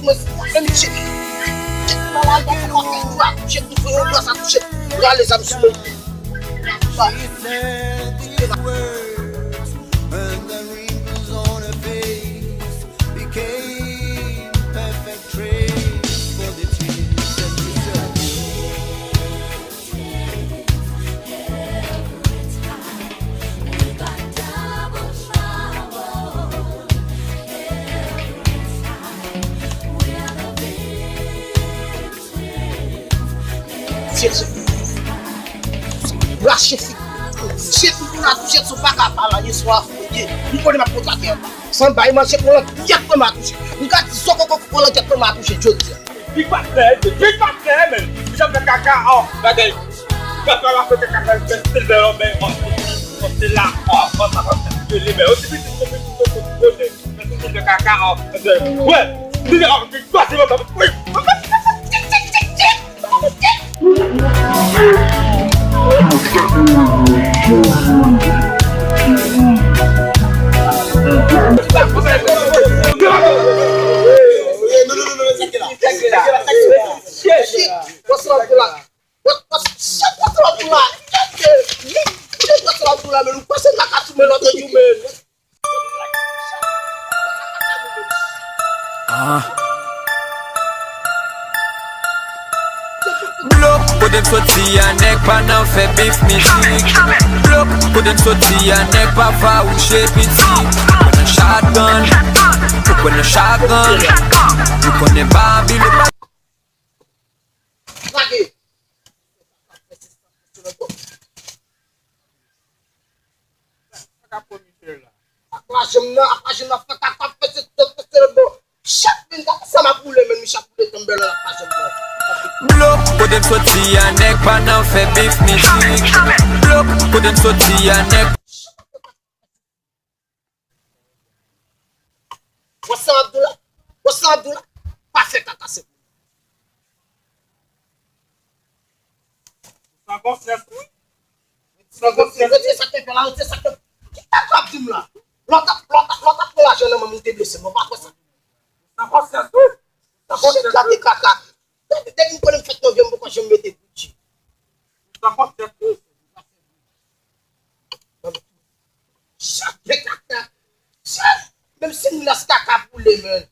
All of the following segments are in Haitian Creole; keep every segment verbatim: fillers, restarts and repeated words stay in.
sou mwen. Menm chèf. Chèf malad, pa fè touche, touche, touche, touche, rale zam sou mwen. Rache figi. Chèf, nou la touche sou pa ka pale anyen sou afilye. M konnen m ap kontate anba. San bay manje pou langyèt mwen m a touche. M ka di sokokoko pou langyèt mwen m a touche jodi a. Big Mac fè, Big Mac fè, men. Jan fè kaka, ò, bagay. Kaka la fè kaka, fè, fè, fè, fè, fè, fè, fè, fè, la, ò, ò, sa va fè, fè, fè, fè, fè, fè, fè, fè, kaka, ò, fè, wè, li, ò, li, ò, li, ò, wi. What's up, Black? What, what, shit, what's up, Black? Shit, what's up, Black? Men ou pase kaka sou men lòt jou, men. Ah. Blok, kote m soti a, nèg pa nan fè bif mizik. Blok, kote m soti a, nèg pa fawouche piti. Ou kwè nan shotgun, ou kwè nan shotgun. Nou konnen Babilòn. Lage. Ak lajan m nan, ak lajan m nan, fè kaka, fè se, fè se, fè se, bon. Chak moun ka sa m ap boule, men m chak boule tonbe la, ak lajan m nan. Blok, kote m soti a, nèg pa nan fè bif mizik. Blok, kote m soti a, nèg What's up, Abdullah? What's up, Abdullah? Pa fè kaka, se pou mwen. San konsyans, wi. San konsyans. Retire sa k te fè la, retire sa k te. Ki sa w ap di m la? Lòt ap, lòt ap, lòt ap pran lajan nan men m, li te blese m, ou pa kwè sa? San konsyans, wi. Gade kaka. Depi, depi m konnen m fèt nan vi m, m poko janm mete Gucci. Sa konsyans wi. Chak de kaka. Chak. Menm si m las kaka boule, man.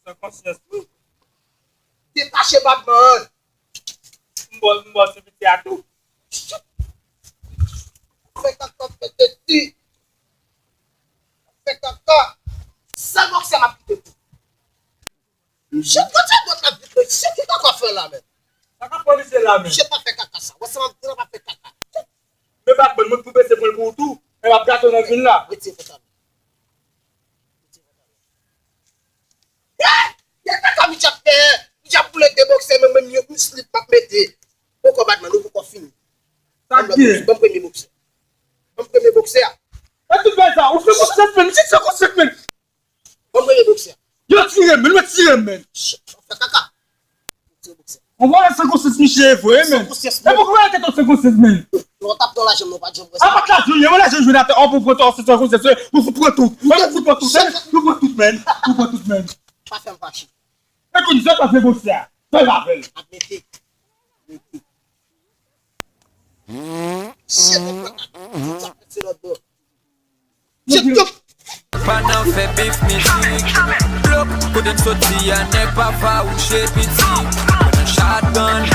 Sa konsyans wi. Detache bab man. M bò, m bò sou piti a tou. Fè kaka, fè teti. Fè kaka. Sèl bòksè m ap kite pou. Shit, kote bòt la vit, men shit, ki kaka fè la, men? Sa k ap pran misye la, men? Shit, pa fè kaka sa. Wè sa m ap di la, pa fè kaka. Men pa bon, mwen pou bese pran l pou ou tou. Men m ap gate w nan vil la. Retire pantalon. Retire pantalon. Eh! Gade kaka mi t ap fè. Mi t ap boule de bòksè, men menm yon slip m ap mete. Poko bat, man, nou poko fini. Sa k gen? Ban m premye bòksè. Ban m premye bòksè a. E tout bagay sa, ou fè konsyans, men. Shit, fè konsyans, men. Ban m premye bòksè. Yo tire m, men, yo tire m, men. Shit, w ap fè kaka. Tire bòksè. On vòlè san konsyans misye ye vre, men. San konsyans, men. E pou ki w wè tèt w san konsyans, men? Non, w t ap pran lajan m, non, w pa t janm wè sa. A pa t lajan, yon lajan jwenn atè, an pou pran tò san konsyans, men. Ou fout pran tout. Men ou fout pran tout, men. Ou pran tout, men. Ou pran tout, men. Pa fè m fache. E kounye a, sa fè bòksè a. Fè l avè l. Ap mete. Mete. Shit, sa fè se lòt bò. Shit, yo. Pa nan fè bif mizik. Blòk, kote n soti a, nèg pa fawouche piti. Nou pran nan shotgun,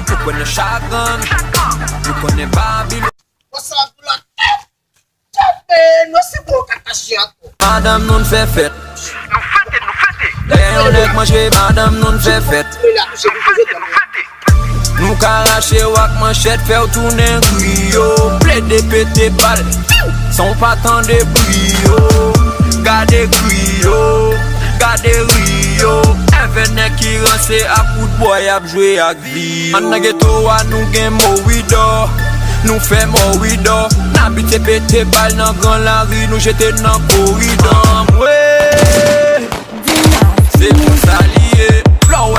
nou pran nan shotgun. Nou konnen Babilòn. What's up, blood? Tchèp, men, nou se bon kaka chien ankò. Madanm nou n fè fèt. Nou fete, nou fete. Lè yon nèg manje madanm nou n fè fèt. Nou fete, nou fete. Nou ka rache w ak manchèt, fè w tounen griyo. Plede pete bal, san w pa tande bri yo. Gade griyo, gade ri yo. Èvè nèg ki ranse ak kout bwa y ap jwe ak vi yo. Anndan geto a nou gen moridò, nou fè moridò. N abitye pete bal nan gran lari, nou jete nan koridò.